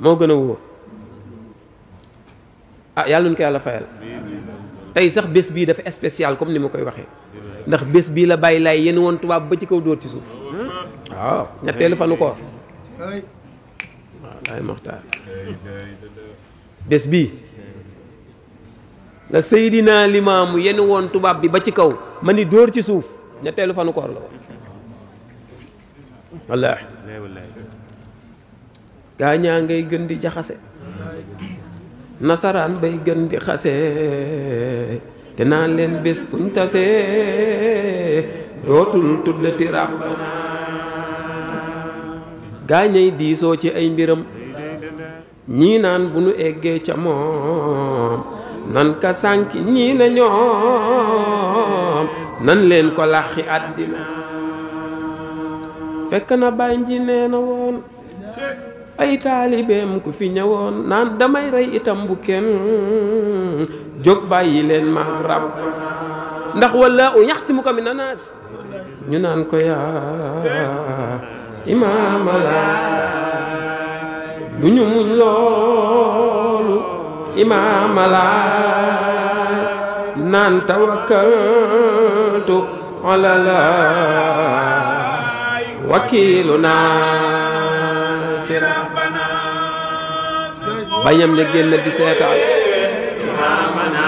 moo gën a wóor ah yàlla nu ko yàlla fayal tey sax bés bii dafa spécial comme ni ma koy waxee ndax bés bii la bàyyi laay yéen woon tubaab ba ci kaw dóor ci suuf waaw ñetteelu fanu koor waaw laay maxtaar bés bii la Seydina Limaamu yéen woon tubaab bi ba ci kaw ma ni dóor ci suuf ñetteelu fanu koor la woon wallaahi gaa ñaa ngay gën di jaxase nasaraan bay gën di xase te naan leen bés buñ tasee dootul tuddati rabbana gaa ñay diisoo ci ay mbiram ñii naan bu nu eggee ca moom nan ka sànki ñii na ñoom nan leen ko laxi àddina fekk na bàyyi ji nee na woon ay taalibeem ku fi ñëwoon naan damay rey itam bu kenn jóg bàyyi leen maag rab ndax walla u ñax si mu ko mi nanaas ñu naan ko yaa imaamalaay du ñu muñ loolu imaamalaay naan tawakkaltu alalaay wakiilu naa ci rabbana bañam ne génn di seetaan imaamana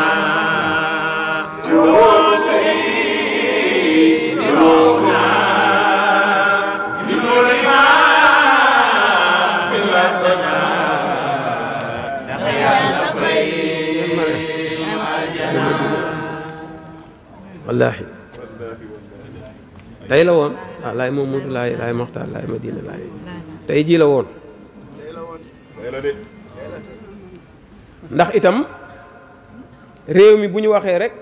wallaahi tey la woon ah laay moom Modou laay Maxtaar laay Madina laay tey jii la woon ndax itam réew mi bu ñu waxee rek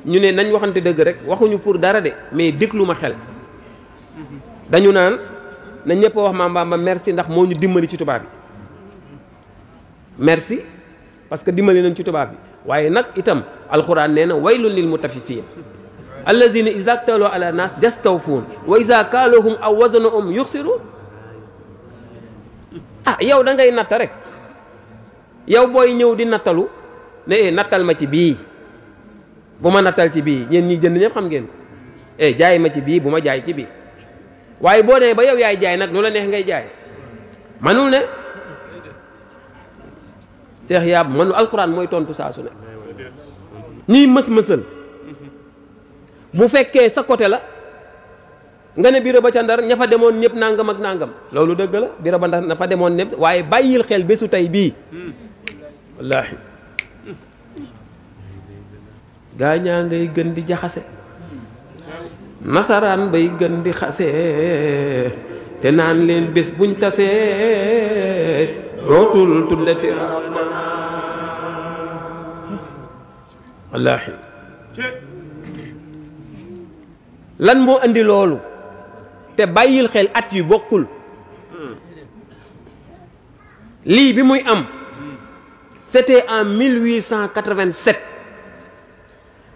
ñu ne nañ waxante dëgg rek waxuñu pour dara de mais déglu ma xel dañu naan na ñëpp wax Maam Bamba merci ndax moo ñu dimbali ci tubaab bi merci parce que dimbali nañ ci tubaab bi waaye nag itam alxuraan nee na waylun lil mutaffifin allazina iza ktalu ala nas yastawfun wa iza kaaluhum aw wazanuhum yuxsirun ah yow da ngay natt rek yow booy ñëw di nattalu ne nattal ma ci bii bu ma nattal ci bii ñeen ñi jënd ñëpp xam ngeen jaay ma ci bii bu ma jaay ci bii waaye boo demee ba yow yaay jaay nag lu la neex ngay jaay manul ne Cheikh Yaab manul alxuraan mooy tontu saa su ne ñiy mës-mësal bu fekkee sa côté la nga ne biro ba ca Ndar ña fa demoon ñëpp nangam ak nangam loolu dëgg la biro ba Ndar na fa demoon ñëpp waaye bàyyil xel bésu tey bii wallaahi gaa ñaa ngay gën di jaxase nasaraan bay gën di xase te naan leen bés buñ tasee dootul tuddati rabbana wallaahi lan moo andi loolu te bàyyil xel at yu bokkul lii bi muy am c'était en 1887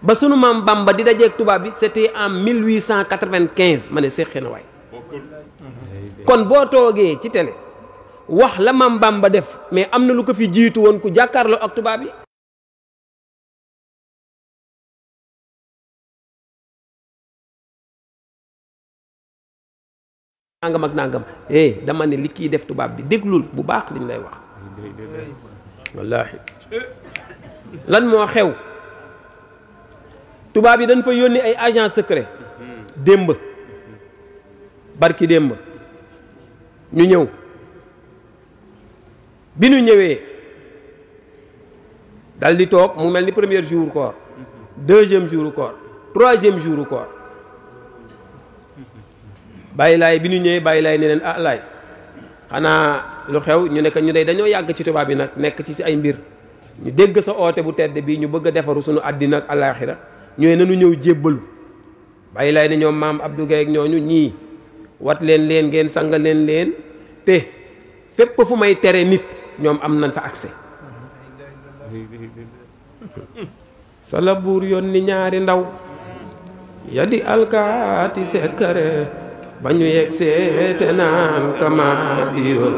ba sunu maam Bamba di dajeeg tubaab bi c'était en 1895 ma ne seqee na waay kon boo toogee ci télé wax la maam Bamba def mais am na lu ko fi jiitu woon ku jàkkaarloo ak tubaab bi nangam ak nangam dama ne li kii def tubaab bi déglul bu baax liñ lay wax wallaahi lan moo xew tubaab yi dañ fa yónni ay agent secret démb barki démb ñu ñëw bi ñu ñëwee dal di toog mu mel ni premier jour koor deuxième jour koor troisième jour koor bàyyi laay bi ñu ñëwee bàyyi laay ne leen ah laay xanaa lu xew ñu nekk ñu dey dañoo yàgg ci tubaab yi nag nekk ci ay mbir ñu dégg sa oote bu tedd bii ñu bëgg a defaru suñu àddina ak alaaxira ñooy nanu ñëw jébbalu bàyyi laay ne ñoom maam Abdou Guèye ak ñooñu ñii wat leen ngeen sangal leen te fépp fu may tere nit ñoom am nañ fa accès sala buur yónni ñaari ndaw ya di alkaati sekkare ba ñu yegg seete naan kama diyoon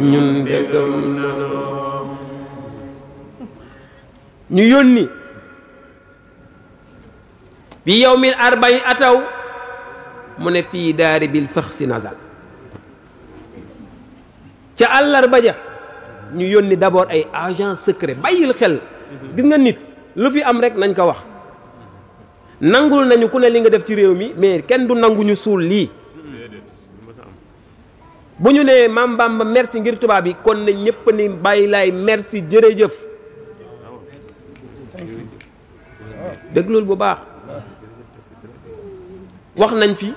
ñun déggam nanoo ñu yónni bi yawmil arba'i ataw mu ne fii daari bil faxsi nazal ca àllarba ja ñu yónni d'abord ay agent secret bàyyil xel gis nga nit lu fi am rek nañ ko wax nangul nañu ku ne li nga def ci réew mi mais kenn du nangu ñu suul lii bu ñu nee Maam Bamba merci ngir tubaab yi kon ne ñëpp ni Baye Laye merci jërëjëf déglul bu baax wax nañ fi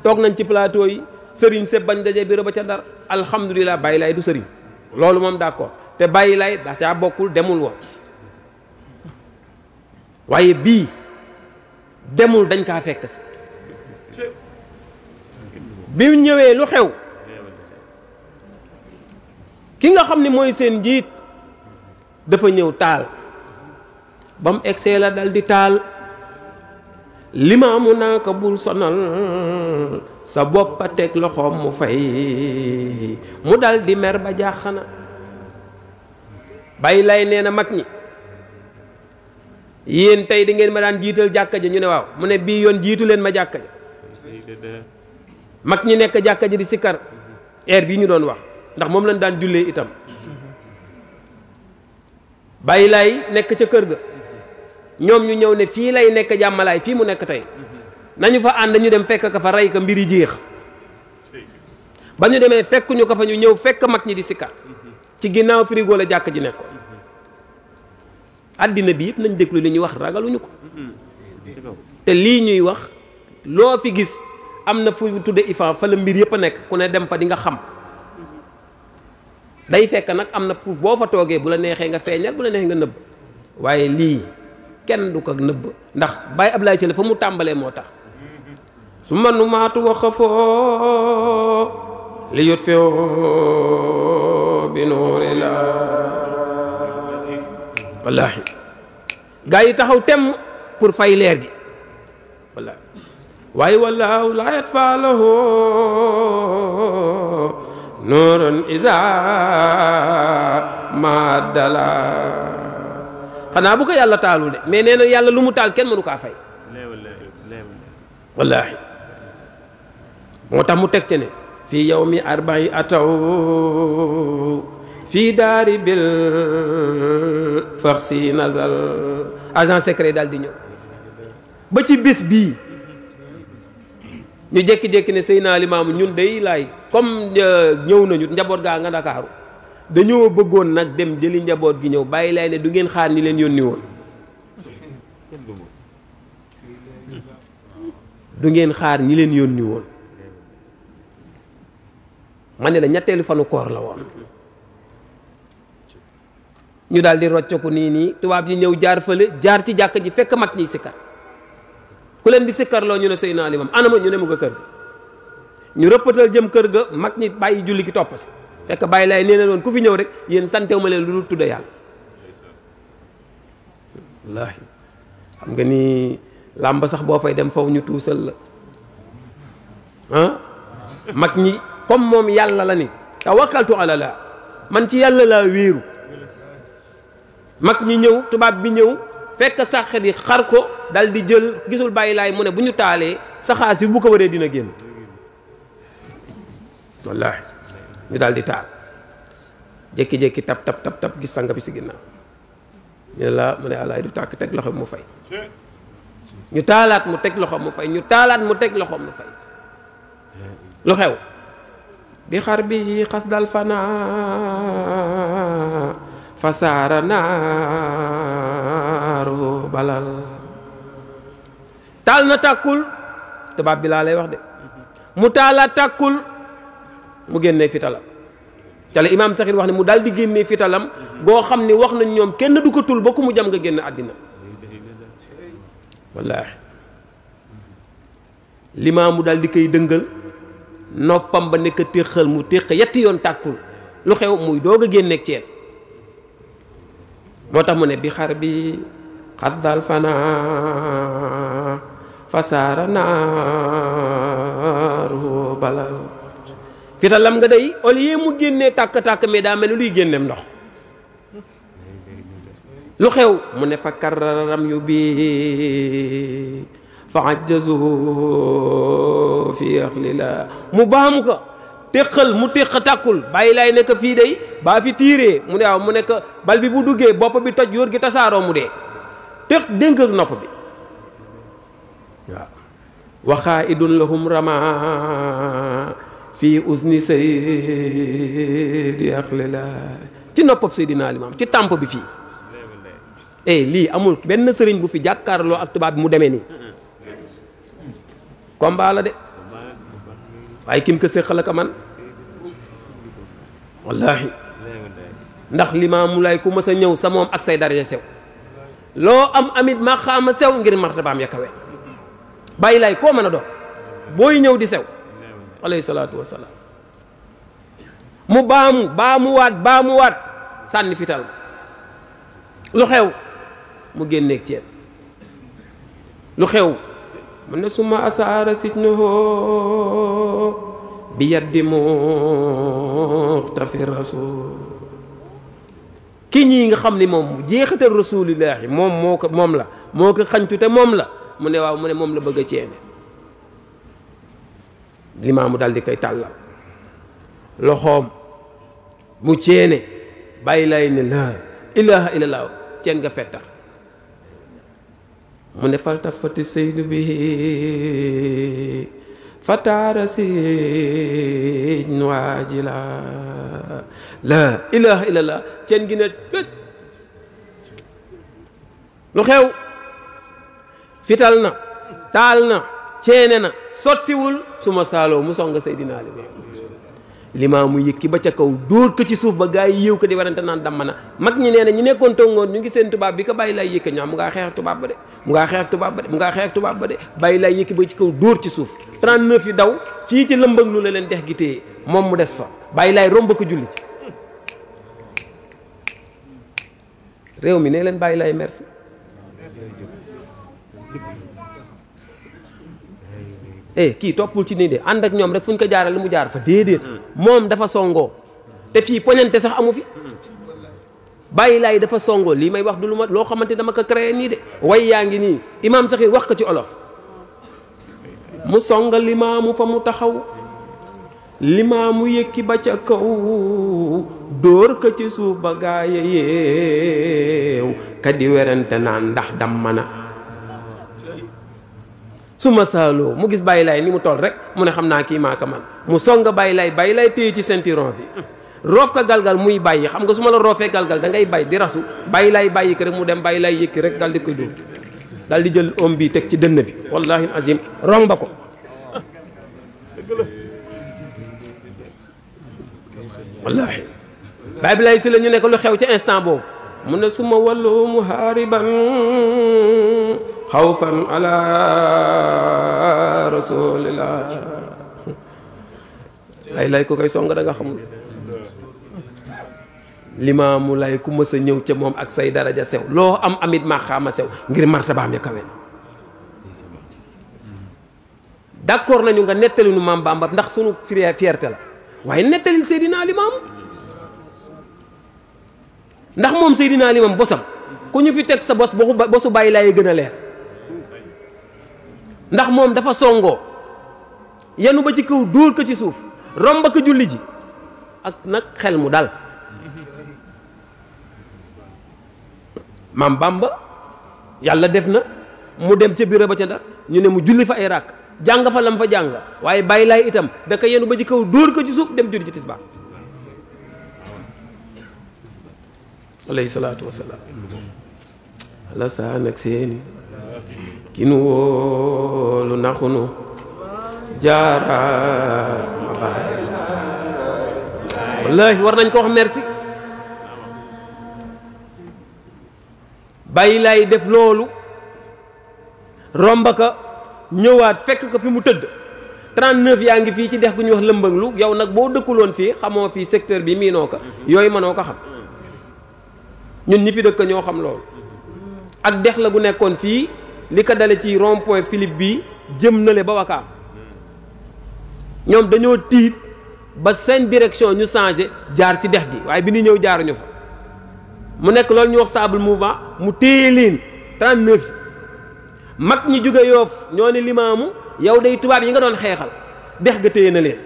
toog nañ ci plateau yi sëriñ se bañ daje biro ba ca Ndar alhamdulilah Baye Laye du sëriñ loolu moom d'accord te Baye Laye da caa bokkul demul woon waaye bii demul dañ kaa fekk si bi mu ñëwee lu xew ki nga xam ne mooy seen njiit dafa ñëw taal ba mu egsee la dal di taal limaamu naa ko bul sonal sa boppa teg loxoom mu fay mu dal di mer ba jaaxana Baye Laye nee na mag ñi yéen tey di ngeen ma daan jiital jàkka ji ñu ne waaw mu ne bii yoon jiitu leen ma jàkka ji mag ñi nekk jàkka ji di sikkar heure bii ñu doon wax ndax moom lañ daan jullee itam Baye Laye nekk ca kër ga ñoom ñu ñëw ne fii lay nekk jàmmalaay fii mu nekk tey nañu fa ànd ñu dem fekk ka fa rey ka mbiri jeex ba ñu demee fekk ñu ko fa ñu ñëw fekk mag ñi di sikkar ci ginnaaw frigo la jàkk ji nekkoon àddina bi yëpp nañ déglu li ñuy wax ragaluñu ko te lii ñuy wax loo fi gis am na fu tudde ifan fa la mbir yëpp a nekk ku ne dem fa di nga xam day fekk nag am na pour boo fa toogee bu la neexee nga feeñal bu la neexee nga nëbb waaye lii kenn du ko nëbb ndax Baye Ablaye Thiel fa mu tàmbalee moo tax su ma nu maatu wax foo li yot feewoo bi noore la wallaahi gaa yi taxaw temm pour fay leer gi wallaahi waaye wallaahu laa yatfaa lahu nuurun izaa maa dala xanaa bu ko yàlla taalul de mais nee na yàlla lu mu taal kenn mënu kaa fay wallaahi moo tax mu teg ci ne fii yawmi arba'i ataw fii daari bil faxsi nazal agent secret daal di ñëw ba ci bis bii ñu jékki-jékki ne Seydina Limaamu ñun day laay comme ñëw nañu njaboot gaa nga Ndakaaru dañoo bëggoon nag dem jëli njaboot gi ñëw Baye Laye ne du ngeen xaar ñi leen yónni woon du ngeen xaar ñi leen yónni woon ma ne la ñetteelu fanu koor la woon ñu daal di rocceeku nii tubaab yi ñëw jaar fële jaar ci jàkk ji fekk mag ñiy sikkar ku leen di sikkarloo ñu ne Seydina Limam anama ñu ne mu nga kër ga ñu rëppatal jëm kër ga mag ñi bàyyi julli ki topp si fekk Baye Laye nee na woon ku fi ñëw rek yéen santewu ma leen lu dul tudda yàlla wallaahi xam nga ni làmb sax boo fay dem foofu ñu tuusal la mag ñi comme moom yàlla la ni tawakkaltu ala la man ci yàlla laa wéeru mag ñi ñëw tubaab bi ñëw fekk saxet yi xar ko dal di jël gisul Baye Laye mu ne bu ñu taalee saxaar si bu ko waree dina génn wallaahi ñu daal di taal jékki-jékki tap gis sanga bi si ginnaaw ñu ne la mu ne alaay du tàkk teg loxo mu fay ñu taalaat mu teg loxo mu fay ñu taalaat mu teg loxo mu fay lu xew bi xar bi xas dal fana fasaara naaru balal taal na tàkkul tubaab bi laa lay wax de mu taalaat tàkkul mu génnee fitalam ca la imaam Saxiir wax ne mu daal di génnee fitalam goo xam ne wax nañ ñoom kenn du ko tul ba ku mu jam nga génn àddina wallaahi limaamu daal di koy dëngal noppam ba nekk téqal mu téq yetti yoon tàkkul lu xew muy doog a génneeg ceen moo tax mu ne bi xar bi xasdal fana fasaara naaru balal fitalam nga day au lieu mu génnee tàkk-tàkk mais daa mel ni luy génneem ndox lu xew mu ne fa karraram yu bi fa ajjazu fi axlila mu baamu ko téqal mu téq tàkkul bàyyi laay nekk fii day baa fi tiiree mu ne waaw mu nekk bal bi bu duggee bopp bi toj yóor gi tasaaroo mu dee téq dénk ak nopp bi waaw waxaa idun lahum rama fii usni saydi axlila ci noppab Seydina Limaam ci tàmp bi fii lii amul benn sëriñ bu fi jàkkaarloo ak tubaab bi mu demee nii combat la de waaye kim ko séqal ka man wallaahi ndax Limaamu Laay ku mës a ñëw sa moom ak say daraja sew loo am amit ma xaama sew ngir martabaam ya kawe bàyyi laay koo mën a doon booy ñëw di sew alayhi salaatu wassalaam mu baamuwaat sànni fital ga lu xew mu génneeg ceeb lu xew mu ne suma asaara sijnuhu bi yaddi muxtafi rasul ki ñii nga xam ni moom jeexital rasulillahi moom moo ko xañtu te moom la mu ne waaw mu ne moom la bëgg a ceene Limaamu dal di koy tàllal loxoom mu ceene bàyyi lay ne laa ilaha illallah ceen nga fettax mu ne faltafati saydu bi fataara sin waajila laa ilaha illallah ceen gi ne fét lu xew fital na taal na ceene na sottiwul suma saaloo mu songa Seydina Limaamu yëkki ba ca kaw dóor ko ci suuf ba gaa yi yéew ko di warante naan damm na mag ñi nee na ñu nekkoon tongoon ñu ngi seen tubaab bi ko bàyyi lay yëkki ñoom mu ngaa xeex ak tubaab ba de mu ngaa xeex ak tubaab ba de mu ngaa xeex ak tubaab ba de bàyyi lay yëkki ba ci kaw dóor ci suuf 39 yi daw fii ci lëmbëg lu la leen dex gi téye moom mu des fa bàyyi lay romb ko julli ci réew mi nee leen bàyyi lay merci kii toppul ci nii de ànd ak ñoom rek fu ñu ko jaaral lu mu jaar fa déedéet moom dafa songoo te fii poñante sax amu fi bàyyi laay dafa songoo lii may wax du lu ma loo xamante dama ko créé nii de way yaa ngi nii imaam Saxiir wax ko ci olof mu songa Limaamu fa mu taxaw Limaamu yëkki ba ca kaw dóor ko ci suuf ba gaaya yeew ka di werante naan ndax dam mana suma saaloo mu gis bàyyi laay ni mu toll rek mu ne xam naa kii maa ko man mu songa bàyyi laay téye ci ceinturon bi roof ko galgal muy bàyyi xam nga su ma la roofee galgal da ngay bay di rasu bàyyi laay bàyyi ko rek mu dem bàyyi laay yëkki rek dal di koy dóor dal di jël om bi teg ci dënn bi wallahi azim romba ko wallahi bàyyi laay si la ñu nekk lu xew ci instant boobu mu ne suma wallu muhariban xawfan ala rasulillah ay lay ko koy song da nga xamul Limaamu Laay ku mës a ñëw ca moom ak say daraja sew loo am amit maa xaama sew ngir martabaam ya kawe d'accord nañu nga nettali nu Maam Bamba ndax sunu fierté la waaye nettalil Seydina Limaamu ndax moom Seydina Limaamu bosam ku ñu fi teg sa bos bosu bàyyi laay gën a leer ndax moom dafa songoo yenu ba ci kaw dóor ko ci suuf romb ko julli ji ak nag xel mu dal Maam Bamba yàlla def na mu dem ca bureau ba ca Ndar ñu ne mu julli fa ay ràkk jàng fa lam fa jàng waaye bàyyi laay itam da ko yenu ba ci kaw dóor ko ci suuf dem julli ci tisbaar alayhi salaatu wassalaam ala saa nag seeni ki nu wóolu naxunu jaaraama bàyyi la wallaahi war nañ ko wax merci bàyyi laay def loolu romba ka ñëwaat fekk ko fi mu tëdd 39 yaa ngi fii ci dex gu ñuy wax lëmbënglu yow nag boo dëkkuloon fii xamoo fii secteur bi miinoo ko yooyu mënoo ko xam ñun ñi fi dëkk ñoo xam loolu ak dex la gu nekkoon fii li ko dale ci rond point Philippe bii jëm na le ba Wakaam ñoom dañoo tiit ba seen direction ñu changé jaar ci dex gi waaye bi ñu ñëw jaaruñu fa mu nekk loolu ñu wax sable mouvant mu téye leen 39 mag ñi jóge Yoof ñoo ne Limaamu yow day tubaab yi nga doon xeexal dex ga téye na leen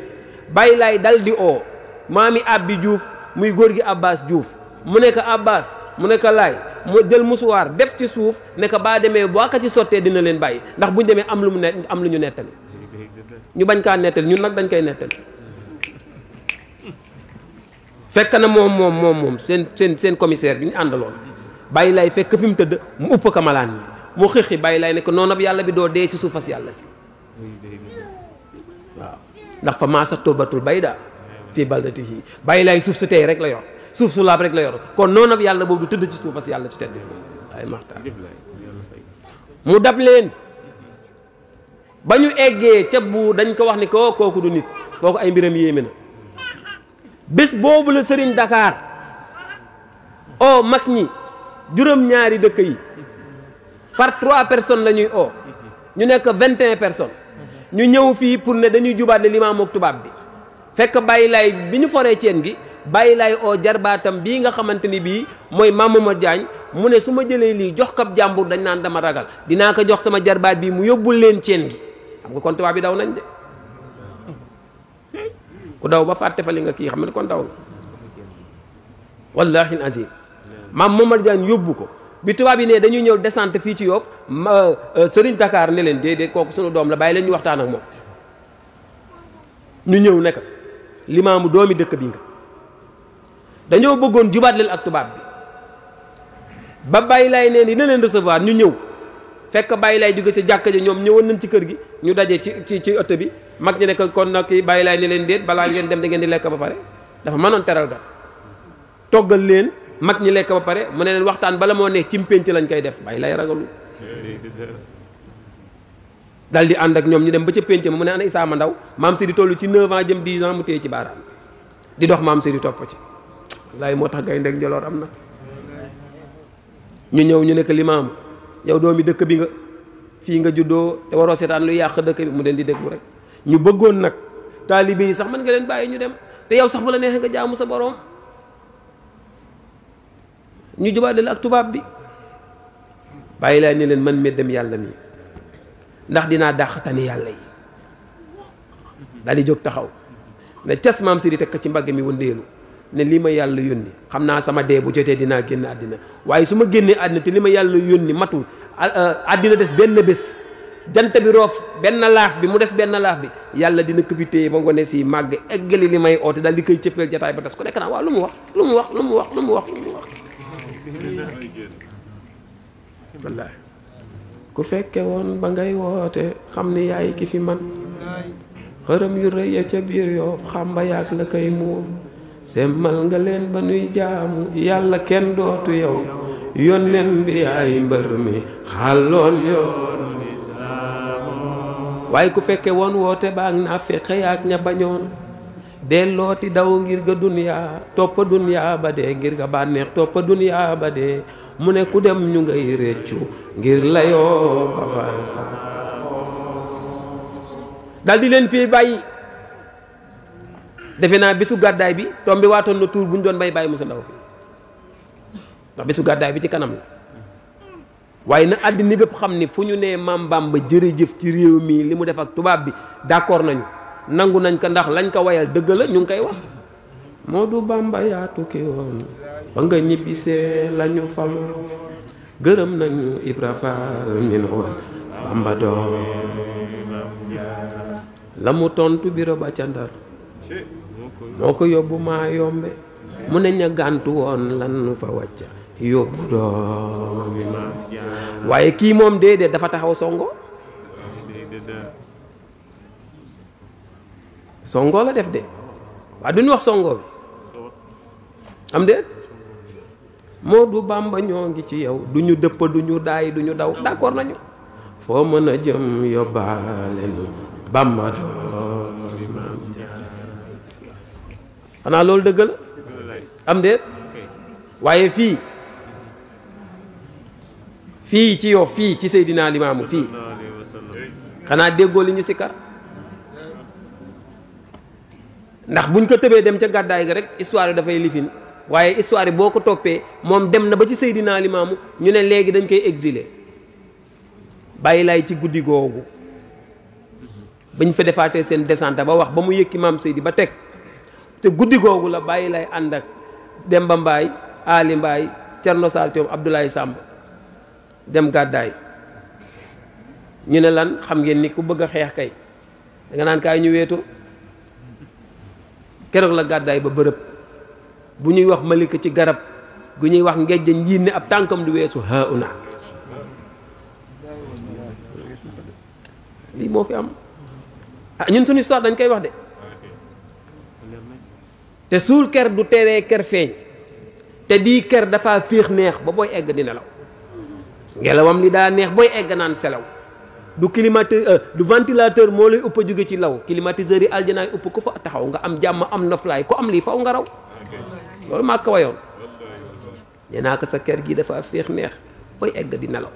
bàyyi laay dal di oo maami Abbi Diouf muy góor gi Abbas Diouf mu nekk Abbas mu nekk laay mu jël musuwaar def ci suuf ne ko baa demee boo ko ci sottee dina leen bàyyi ndax buñu demee am lu mu am lu ñu nettali ñu bañ kaa nettali ñun nag dañ koy nettali fekk na moom seen commissaire bi ñu àndaloon bàyyi laay fekk fi mu tëdd mu upp ko malaan mi mu xëxi bàyyi laay ne ko noonu ab yàlla bi doo dee si suufas yàlla si waaw ndax fa maa sa tobatul bayda fii baldatihi bàyyi laay suuf su tey rek la yor suuf su laab rek la yor kon noonu ab yàlla boobu du tëdd ci suufas yàlla ci tedd ay maxtaan mu dab leen ba ñu eggee ca bu dañ ko wax ni ko kooku du nit kooku ay mbiram yéeme na bés boobu la sëriñ Dakar o mag ñi juróom-ñaari dëkk yi par 3 personnes la ñuy o ñu nekk 21 personnes ñu ñëw fii pour ne dañuy jubaat le limaam ak tubaab bi fekk bàyyi laay bi ñu foree ceen gi bàyyi laay oo jarbaatam bii nga xamante ni bii mooy Mamama Diagne mu ne su ma jëlee lii jox kab jàmbur dañ naan dama ragal dinaa ko jox sama jarbaat bii mu yóbbul leen ceen gi xam nga kon tubaab bi daw nañ de ku daw ba fàtte fa li nga kii xam ne kon daw nga wallahi azim maam Mamar Diagne yóbbu ko bi tubaab yi ne dañuy ñëw descente fii ci Yoff Serigne Dakar ne leen déedéet kooku sunu doom la bàyyi leen ñu waxtaan ak moom ñu ñëw nekk limaamu doomi dëkk bi nga dañoo bëggoon jubaat leen ak tubaab bi ba bàyyi laay neen dina leen recevoir ñu ñëw fekk bàyyi laay jóge ci jàkka ji ñoom ñëwoon nañ ci kër gi ñu daje ci ëtt bi mag ñi nekk kon nag bàyyi laay ne leen déet balaa ngeen dem da ngeen di lekk ba pare dafa mënoon teral ga toggal leen mag ñi lekk ba pare mu ne leen waxtaan bala moo neex ci mpénc lañ koy def bàyyi lay ragalu dal di ànd ak ñoom ñu dem ba ca pénc ma mu ne ana Isaama Ndaw maam si di toll ci 9 ans jëm 10 ans mu téye ci baaraam di dox maam si di topp ci wallaay moo tax gaynde ak njoloor am na ñu ñëw ñu nekk limaam yow doomi dëkk bi nga fii nga juddoo te waroo seetaan lu yàq dëkk bi mu leen di déglu rek ñu bëggoon nag taalibe yi sax mën nga leen bàyyi ñu dem te yow sax bu la neexee nga jaamu sa borom ñu jubaale la ak tubaab bi bàyyi laa ne leen man meddam yàlla mi ndax dinaa dàq tani yàlla yi daal di jóg taxaw ne cas maam si di teg ci mbagg mi wëndeelu ne lii ma yàlla yónni xam naa sama dee bu jotee dinaa génn àddina waaye su ma génnee àddina te li ma yàlla yónni matul àddina des benn bés jant bi roof benn laaf bi mu des benn laaf bi yàlla dina ko fi téye ba ngone si màgg eggali li may oote daal di koy cëppeel jataay ba tas ku nekk naa waaw lu mu wax lu mu wax lu mu wax lu mu wax lu mu wax wallaahi ku fekke woon ba ngay woote xam ni yaay ki fi man xërëm yu rëy ya ca biir yoo xam ba yàgg la koy muum semmal nga leen ba nuy jaamu yàlla kenn dootu yow yónneen bi yaay mbër mi xàlloon yoon waaye ku fekke woon woote baag naa fexe yaak ña bañoon dellooti daw ngir ga duniyaa toppa duniyaa ba dee ngir ga bànneex toppa duniyaa ba dee mu ne ku dem ñu ngay réccu ngir layoo ba fay sax dal di leen fii bàyyi defe naa bisu gàddaay bi toom bi waatoon na tuur bu ñu doon bay bàyyi Musa Ndaw ndax bisu gàddaay bi ci kanam la waaye na àddina bépp xam ni fu ñu nee Maam Bamba jërëjëf ci réew mi li mu def ak tubaab bi d'accord nañu nangu nañ ko ndax lañ ko wayal dëgg la ñu ngi koy wax Moodu Bamba yaa tukki woon ba nga ñibbisee lañu fal gërëm nañu Ibra Faal min woon Bamba doon la mu tontu biro ba ca Ndar moo ko yóbbu maa yombe mu ne ña gàntu woon lan nu fa wàcca yóbbu doomi maam waaye kii moom déedéet dafa taxaw songo la def de waaye duñu wax songo bi am déet Moodu Bamba ñoo ngi ci yow duñu dëpp duñu daay duñu daw d'accord nañu foo mën a jëm yóbbaale nu Bamba doomi maam xanaa loolu dëgg la am déet waaye fii fii ci Yoff fii ci Seydina Limaamu fii xanaa déggoo li ñu sikkar ndax buñ ko tëbee dem ca gàddaay ga rek histoire yi dafay lifin waaye histoire yi boo ko toppee moom dem na ba ci Seydina Limaamu ñu ne léegi dañ koy exiler bàyyi laay ci guddi googu bañ fa defaatee seen descente ba wax ba mu yëkki maam Seydi ba teg te guddi googu la bàyyi lay ànd ak Demba Mbaay Ali Mbaay Cerno Saar Coom Abdoulaye Samb dem gàddaay ñu ne lan xam ngeen ni ku bëgg a xeex kay da nga naan kaay ñu weetoo keroog la gàddaay ba bërëb bu ñuy wax malika ci garab gu ñuy wax ngejj njiin ne ab tànkam du weesu hauna lii moo fi am ñun suñu histoire dañ koy wax de te suul ker du teewee ker feeñ te di ker dafa féex neex ba booy egg di nelaw ngelawam li daa neex booy egg naan selaw du du ventilateur moo lay upp a jóge ci law climatiseur yi aljanaay upp ku fa taxaw nga am jàmm am noflaay ku am lii faw nga raw loolu maa ko wayoon nee naa ko sa ker gi dafa féex neex booy egg di nelaw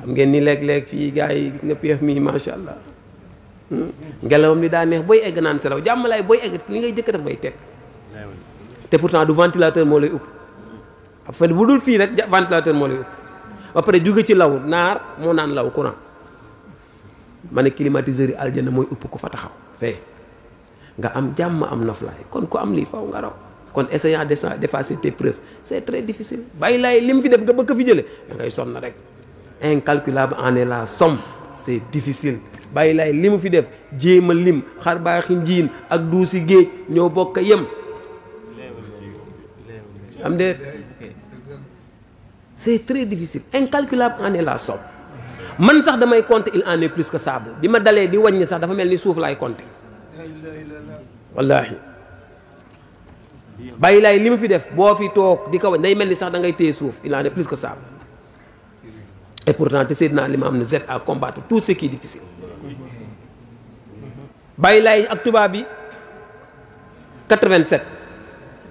xam ngeen ni léeg-léeg fii gars yi nga péex mi macha allah ngelawam li daa neex booy egg naan selaw jàmm laay booy egg li ngay jëkk def bay teg te pourtant du ventilateur moo lay upp ab fa bu dul fii rek ventilateur moo lay upp ba pare jóge ci law naar moo naan law courant ma ne climatiseur yi aljana mooy upp ku fa taxaw fee nga am jàmm am noflaay kon ku am lii faw nga raw kon essayant d'effacer tes preuves c'est très difficile bàyyi laay lim fi def nga bëgg fi jële da ngay sonn rek incalculable en est la somme c'est difficile bàyyi laay li mu fi def jéem a lim xar baaxi njiin ak duusi géej ñoo bokk yem am de c'est très difficile incalculable en est la somme man sax damay compter il en est plus que ça bi ma dalee di wàññi sax dafa mel ni suuf laay compter wallaahi bàyyi laay li mu fi def boo fi toog di ko wàññi day mel ni sax da ngay téye suuf il en est plus que ça et pourtant te Seydina Limamou nous aide à combattre tout ce qui est difficile bàyyi laay ak tubaab bi 87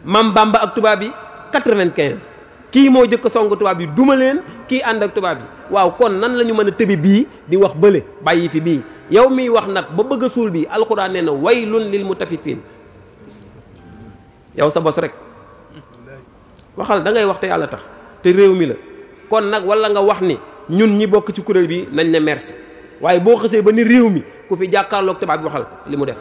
Mam Bamba ak tubaab bi 95 kii moo jëkk song tubaab bi duma leen kii ànd ak tubaab bi waaw kon nan la ñu mën a tëbi bii di wax bële bàyyi fi bii yow miy wax nag ba bëgg a suul bi alxuraan nee na waylun lil mutaffifin yow sa bos rek waxal da ngay wax te yàlla tax te réew mi la kon nag wala nga wax ni ñun ñi bokk ci kuréel bi nañ ne merci waaye boo xësee ba ni réew mi ku fi jàkkaarloog tubaab bi waxal ko li mu def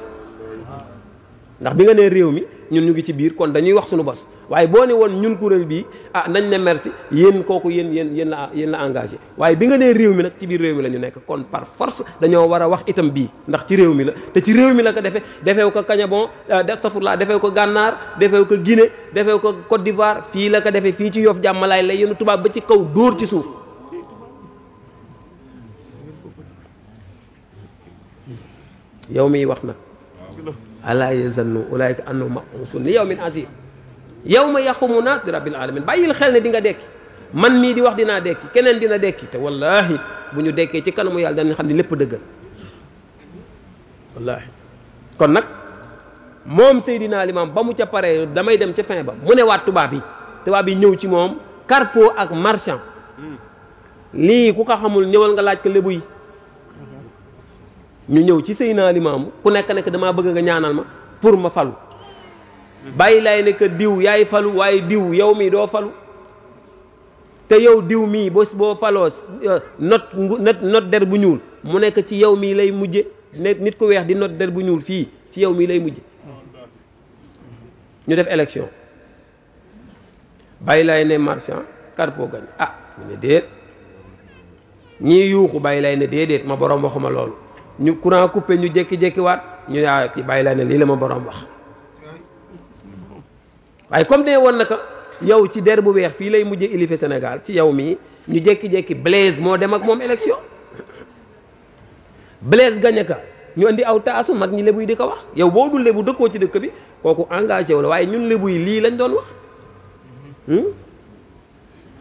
ndax bi nga nee réew mi ñun ñu ngi ci biir kon dañuy wax suñu bos waaye boo ne woon ñun kuréel bii ah nañ ne merci yéen kooku yéen la engagé waaye bi nga nee réew mi nag ci biir réew mi la ñu nekk kon par force dañoo war a wax itam bii ndax ci réew mi la te ci réew mi la ko defeew ko Kañabon safurla defeew ko Gànnaar defeew ko Guinée defeew ko Côte d'Ivoire fii la ko defee fii ci Yoff jàmmalaay lay yéen tubaab ba ci kaw dóor ci suuf yow miy wax nag alaa yazannu ulaa'ika annahum mab'uusuun li yawmin aziim yawma yaquumu naas li rabbil aalamiin bàyyil xel ne di nga dekki man mii di wax dinaa dekki keneen dina dekki te wallaahi bu ñu dekkee ci kanamu yàlla danañ xam ne lépp dëggal wallaahi kon nag moom Seydina Limaamu ba mu ca paree damay dem ca fin ba mu ne waat tubaab yi ñëw ci moom Carpo ak Marchand lii ku ko xamul ñëwal nga laaj ko lébu yi ñu ñëw ci Seydina Limaamu ku nekk damaa bëgg nga ñaanal ma pour ma falu bàyyi laay ne que diw yaay falu waaye diw yow mii doo falu te yow diw mii boo faloo not der bu ñuul mu nekk ci yow mii lay mujje nit ku weex di not der bu ñuul fii ci yow mii lay mujje ñu def élection bàyyi laay ne Marchand Carpo gañ mu ne déet ñii yuuxu bàyyi laay ne déedéet ma borom waxuma loolu ñu courant coupé ñu jékki-jékki waat ñu yaa ci bàyyi laa ne lii la ma borom wax waaye comme ne woon naka yow ci der bu weex fii lay mujjee ilife Sénégal ci yow mii ñu jékki-jékki Blaise moo dem ak moom élection Blaise gañe ka ñu andi aw taasu mag ñi lébu yi di ko wax yow boo dul lébu dëkkoo ci dëkk bi kooku engagé wu la waaye ñun lébu yi lii lañ doon wax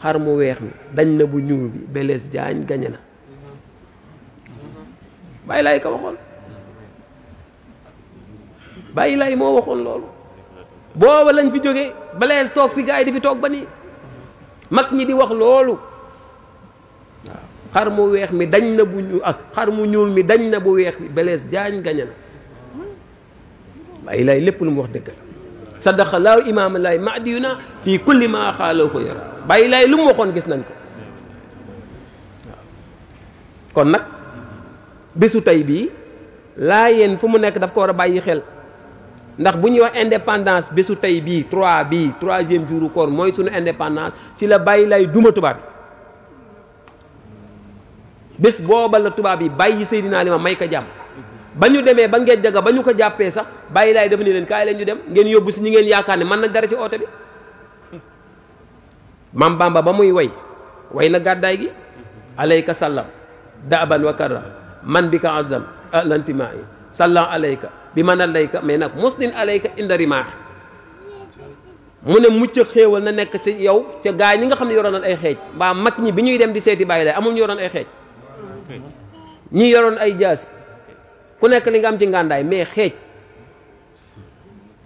xar mu weex mi dañ na bu ñuul bi Blaise Diagne gañe na bàyyi laay ko waxoon bàyyi laay moo waxoon loolu booba lañ fi jógee Blaise toog fi gars yi di fi toog ba nii mag ñi di wax loolu xar mu weex mi dañ na bu ñu ak xar mu ñuul mi dañ na bu weex mi Blaise Diagne gañe na bàyyi laay lépp lu mu wax dëgg la sadaqa laahu imaam laay mahdiyuna fii kulli maa xaaloo ko yara bàyyi laay lu mu waxoon gis nañ ko waaw kon nag bésu tey bii laa yéen fu mu nekk daf ko war a bàyyi xel ndax bu ñuy wax indépendance bésu tey bii 3 bii 3e jour koor mooy suñu indépendance si la bàyyi lay duma tubaab yi bés booba la tubaab yi bàyyi Seydina Limaamu may ko jàmm ba ñu demee ba ngeen jaga ba ñu ko jàppee sax bàyyi laay dafa ni leen kaay leen ñu dem ngeen yóbbu si ñi ngeen yaakaar ne man nag dara ci oote bi Mam Bamba ba muy way na gàddaay gi alayka sallam daaban wa karra man bi ka azam lantimaa yi sallam alayka bi man alayka mais nag muslin alayka inda rimaax mu ne mucc xéewal na nekk ci yow ca gaay ñi nga xam ne yoroon ay xeej mbaa mag ñi bi ñuy dem di seeti bàyyi laay amul ñu yoroon ay xeej ñi yoroon ay jaasi ku nekk li nga am ci ngàndaay mais xeej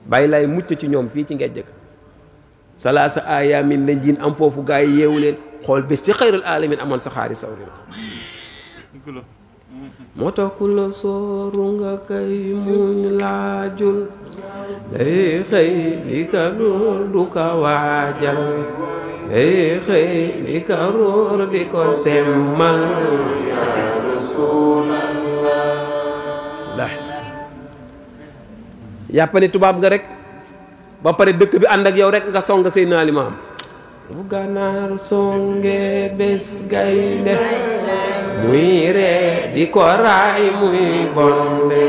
bàyyi laay mucc ci ñoom fii ci ngejjëk salaasa ayamin lañ jiin am foofu gaa yi yeewu leen xool bés ci xayrul alamin amoon sa xaari sawri moo tax ku la sooru nga kay muñ laajul day xëy li ka dóor du ka waajal day xëy li ka róor di ko semmal ya rasulallah yàppani tubaab nga rek ba pare dëkk bi ànd ak yow rek nga song Seydina Limaamu bu ganaar songe bés gaynde muy ree di ko raay muy bonde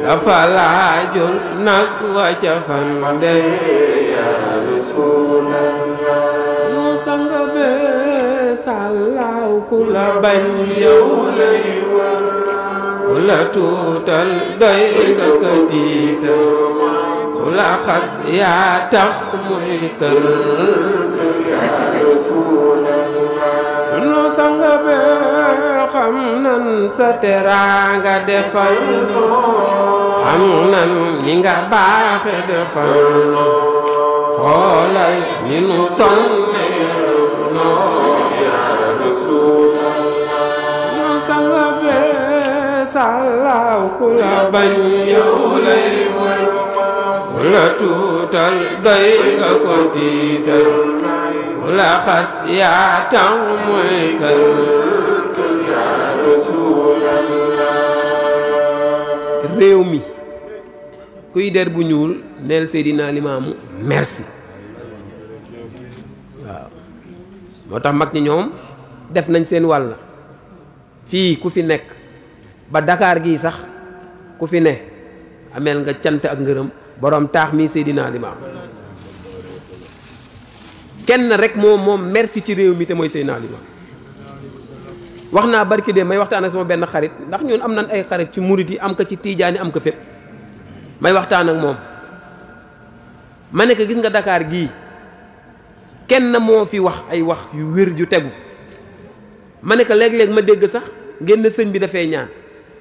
dafa laajul nag wa ca fande ya rasulallah mu sang bés sàllaaw ku la bañ yow lay war ku la tuutal doy nga ko tiital ku la xas yaa tax muy kër ya rasulallah nu sang be xam nan sa teraanga defal xam nan ni nga baaxe defal xoolal ni nu sonne ya rasulallah nu sang be sàllaaw ku la bañ yow lay war ku la tuutal doy nga ko tiital ku la xas yaa tax mooy kër ya rasulallah réew mi kuy der bu ñuul neel Seydina Limaamu merci waaw moo tax mag ñi ñoom def nañ seen wàll fii ku fi nekk ba Dakar gii sax ku fi ne ameel nga cant ak ngërëm borom taax mi Seydina Limaamu kenn rek moom merci ci réew mi te mooy Seydina Limaamu wax naa barki de may waxtaan ak sama benn xarit ndax ñun am nañ ay xarit ci murit yi am ko ci tiijaani am ko fépp may waxtaan ak moom ma ne ko gis nga Dakar gii kenn moo fi wax ay wax yu wér ju tegu ma ne ko léeg-léeg ma dégg sax ngeen ne sëñ bi dafay ñaan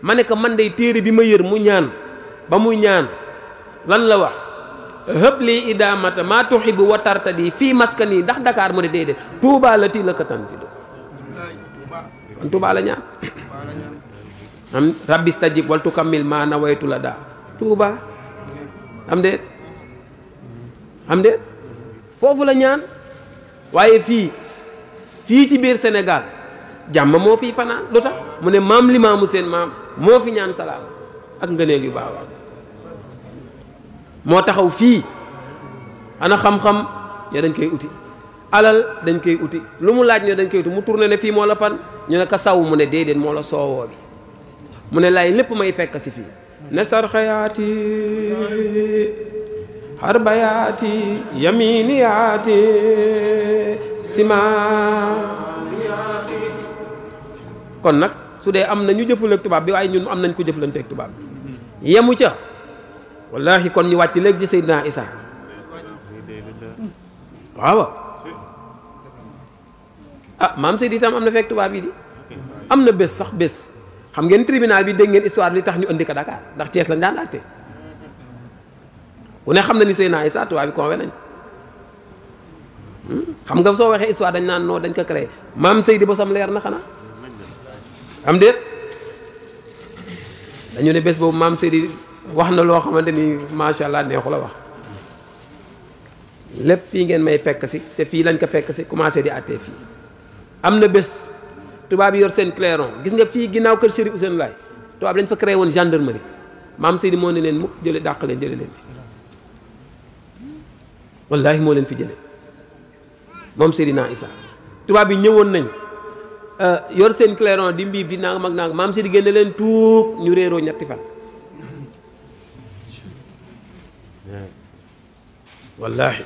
ma ne ko man day téere bi ma yër mu ñaan ba muy ñaan lan la wax hëb lii idaamata maa tuxibu wa tartadi fii maskani ndax Dakar mu ne déedéet Touba la tii la katan si do kon Touba la ñaan am rabbi stajib wal tukammil maa nawaytu la daa Touba am déet foofu la ñaan waaye fii ci biir Sénégal jàmm moo fi fanaan lu tax mu ne maam Limaamu seen maam moo fi ñaan salaam ak ngëneel yu baawaa moo taxaw fii ana xam-xam ñoo dañ koy uti alal dañ koy uti lu mu laaj ñoo dañ koy uti mu tourné ne fii moo la fan ñu ne ka saw mu ne déedéet moo la soowoo bi mu ne laay lépp may fekk si fii ne sarxayaati xarbayaati yaminiyaati sima kon nag su dee am na ñu jëflanteeg tubaab bi waaye ñun am nañ ko jëflanteeg tubaab bi yemu ca wallahi kon ñu wàcc léegi ci Seydina Isa waaw maam Seydi itam am na fekk tubaab yi di am na bés sax bés xam ngeen tribunal bi dégg ngeen histoire li tax ñu indi ko Dakar ndax Thiès lañ daan àtte ku ne xam na ni Seydina Isa tubaab bi convé nañ ko xam nga soo waxee histoire dañ naan non dañ ko créé maam Seydi ba sam leer na xanaa am déet dañu ne bés boobu maam Seydi wax na loo xamante ni macha allah neexu la wax lépp fii ngeen may fekk si te fii lañ ko fekk si commencé di àttee fii am na bés tubaab yi yor seen clairon gis nga fii ginnaaw kër Chérif Ousseynou Laye tubaab dañ fa créé woon gendarmerie maam Seydi moo ne leen mukk jële dàq leen jële leen fi wallaahi moo leen fi jële moom Seydina Issa tubaab yi ñëwoon nañ yor seen clairon di mbiib di nangam ak nangam maam Seydi génne leen tuug ñu réeroo ñetti fan wallaahi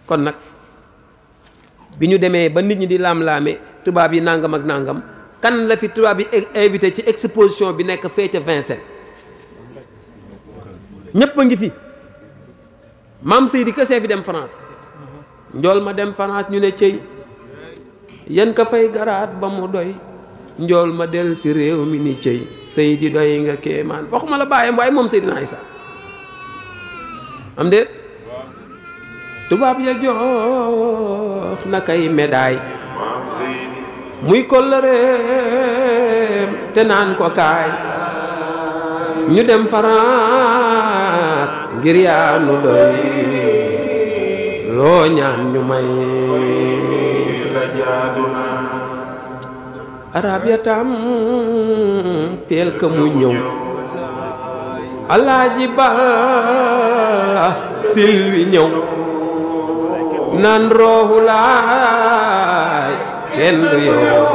kon nag bi ñu demee ba nit ñi di laam-laame tubaab yi nangam ak nangam kan la fi tubaab yi invité ci exposition bi nekk fee ca Vincennes ñépp a ngi fi maam Seydi kese fi dem France njool ma dem France ñu ne cëy yan ka fay garaat ba mu doy njool ma del si réew mi ni cëy Seydi doy nga kéemaan waxuma la bàyyam waaye moom Seydina Issa am déet tubaab ya jox na kay médaille muy kóllëreem te naan ko kaay ñu dem France ngir yaa nu doy loo ñaan ñu may la jaaduna arab ya tam teel ka mu ñëw alaaji ba silwi ñëw nan roohu laay kenn du yow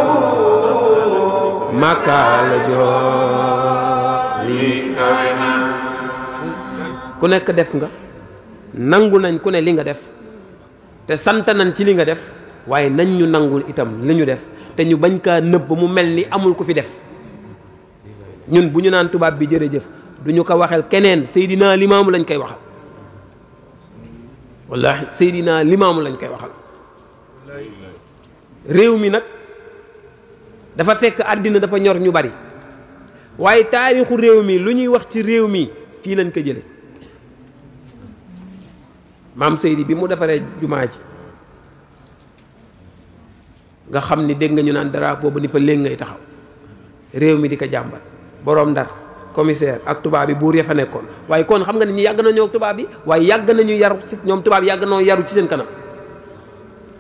makka la jox lii ku nekk def nga nangu nañ ku ne li nga def te sant nañ ci li nga def waaye nañ ñu nangul itam li ñu def te ñu bañ kaa nëbb mu mel ni amul ku fi def ñun bu ñu naan tubaab bi jërëjëf du ñu ko waxel keneen Seydina Limaamu lañ koy waxal wallaahi Seydina Limaamu lañ koy waxal réew mi nag dafa fekk àddina dafa ñor ñu bari waaye taarixu réew mi lu ñuy wax ci réew mi fii lañ ko jële maam Seydi bi mu defaree jumaa ji nga xam ni dégg nga ñu naan dara boobu ni fa léegi ngay taxaw réew mi di ko jàmbat boroom Ndar commissaire ak tubaab bi buur ya fa nekkoon waaye kon xam nga ni ñu yàgg nañoo ak tubaab bi waaye yàgg nañu yaru ñoom tubaab yàgg nañoo yaru ci seen kanam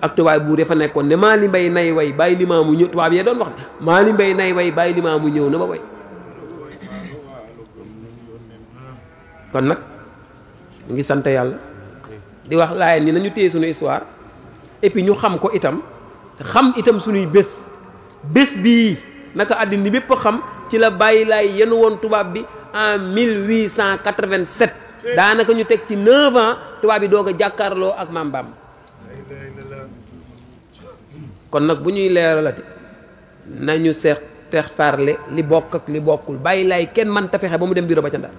ak tubaab buur ya fa nekkoon ne maa li mbay nay way bàyyi limaamu ñëw tubaab yee doon wax maa li mbay nay way bàyyi limaamu ñëw na ba way kon nag ñu ngi sant yàlla di wax laayeen ni nañu téye suñu histoire et puis ñu xam ko itam xam itam suñuy bés bii naka àddina bépp xam ci la bàyyi laay yenu woon tubaab bi en 1887 daanaka ñu teg ci 9 ans tubaab bi doog a jàkkaarloo ak maam Bamba kon nag bu ñuy leeralati nañu seex tex farle li bokk ak li bokkul bàyyi laay kenn man ta fexe ba mu dem bureau ba ca Ndar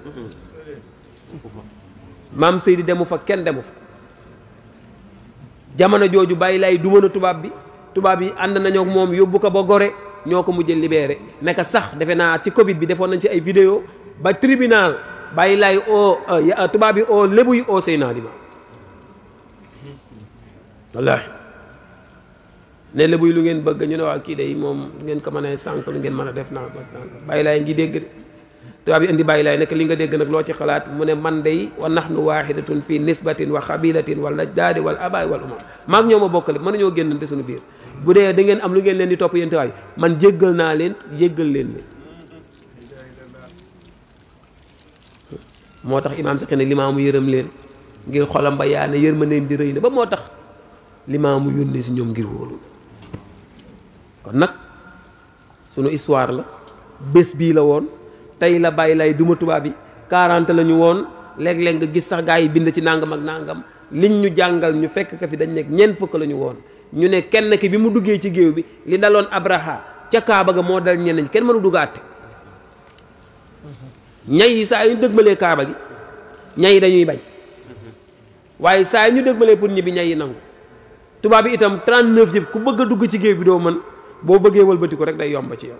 maam Seydi demu fa kenn demu fa jamono jooju bàyyi laay du mën a tubaab yi ànd nañoo ak moom yóbbu ko ba Gorée ñoo ko mujjee libéré nekk sax defe naa ci Covid bi defoon nañ ci ay vidéo ba tribunal bàyyi laay tubaab yi oo lébu yi oo Seydina Limaamu wallaahi ne lébu yi lu ngeen bëgg ñu ne waa kii day moom ngeen ko mën a sànq lu ngeen mën a def naa bàyyi laay ngi dégg de tubaab yi indi bàyyi laay nekk li nga dégg nag loo ci xalaat mu ne man day wa nahnu waahidatun fi nisbatin wa xabilatin wal ajdaadi wal abaay wal umam maag ñoo ma bokkale mën nañoo génnante suñu biir bu dee da ngeen am lu ngeen leen di topp yéen tubaab yi man jéggal naa leen jéggal leen leen moo tax imaam sax ne limaamu yërëm leen ngir xolam ba yaa ne yërmandeem di rëy na ba moo tax limaamu yónnee si ñoom ngir wóolu kon nag sunu histoire la bés bii la woon tey la bàyyi lay duma tubaab yi 40 la ñu woon léeg-léeg nga gis sax gaa yi bind ci nangam ak nangam liñ ñu jàngal ñu fekk ka fi dañ nekk ñeent fukk la ñu woon ñu ne kenn ki bi mu duggee ci géew bi li daloon Abraha ca Kaaba ga moo dal ñeneen kenn mënu duggaate ñay yi saa yu ñu dëgmalee Kaaba gi ñay yi dañuy bañ waaye saa yu ñu dëgmalee pour ñibbi ñay yi nangu tubaab bi itam 39 yëpp ku bëgg a dugg ci géew bi doo mën boo bëggee wëlbati ko rek day yomb ci yow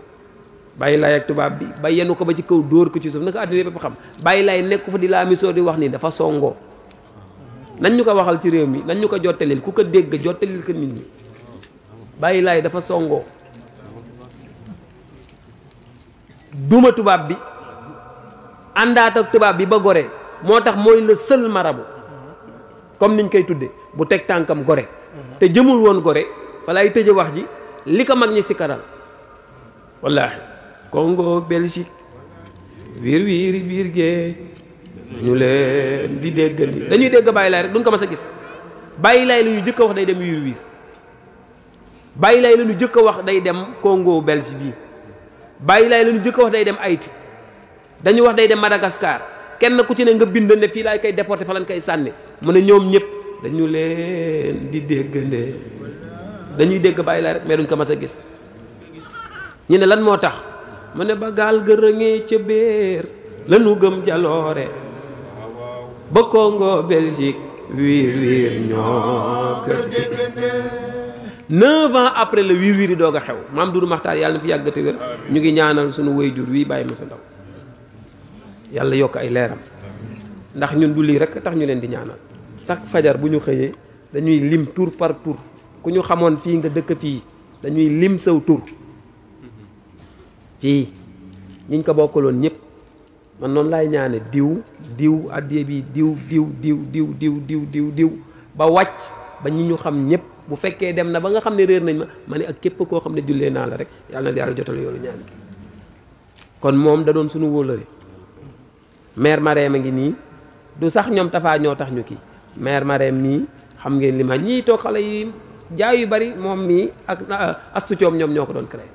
bàyyi laay ak tubaab bi ba yenu ko ba ci kaw dóor ko ci suuf naka àddina bépp xam bàyyi laay nekk fa di laa misoo di wax nii dafa songoo nañ ñu ko waxal ci réew mi nañ ñu ko jottalil ku ko dégg jottalil ko nit ñi bàyyi laay dafa songoo duma tubaab bi àndaat ak tubaab bi ba Gorée moo tax mooy le seul marabout comme niñ koy tudde bu teg tànkam Gorée te jëmul woon Gorée fa lay tëje wax ji li ko mag ñi si karal wallaahi Congo Belgique wiir wiiri biir géej dañu leen di déggal dañuy dégg bàyyi laay rek duñ ko mas a gis bàyyi laay la ñu jëkk a wax day dem wiir wiir bàyyi laay la ñu jëkk a wax day dem Congo Belgique bii bàyyi laay la ñu jëkk a wax day dem Haïti dañu wax day dem Madagascar kenn ku ci ne nga bind ne fii laay koy déporté fa lañ koy sànni mu ne ñoom ñëpp dañu leen di déggandee dañuy dégg bàyyi laay rek mais duñ ko mas a gis ñu ne lan moo tax mu ne ba gaal gërëngee ca biir lanu gëm jaloore ba Congo Belgique wiir wiir ñoo kër 9 ans après le wiir wiir yi doog a xew maam Doudou Makhtar yàlla na fi yàggati wér ñu ngi ñaanal sunu waajur wii bàyyi ma sa ndaw yàlla yokk ay leeram ndax ñun du lii rek tax ñu leen di ñaanal chaque fajar bu ñu xëyee dañuy lim tour par tour ku ñu xamoon fii nga dëkk fii dañuy lim saw tur fii ñiñ ko bokkaloon ñëpp man noonu laay ñaane diw addiye bi diw ba wàcc ba ñi ñu xam ñëpp bu fekkee dem na ba nga xam ne réer nañ ma ne ak képp koo xam ne jullee naa la rek yàlla na yàlla jotal yoolu ñaan gi kon moom da doon suñu wóolëre mère Marème a ngi nii du sax ñoom tafaa ñoo tax ñu kii mère Marème mii xam ngeen li ma ñii toog xale yi jaay yu bari moom mii ak astu coom ñoom ñoo ko doon créé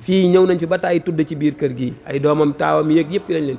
fii ñëw nañ fi ba tàyyi tudd ci biir kër gi ay doomam taawam yéeg yëpp fi lañ leen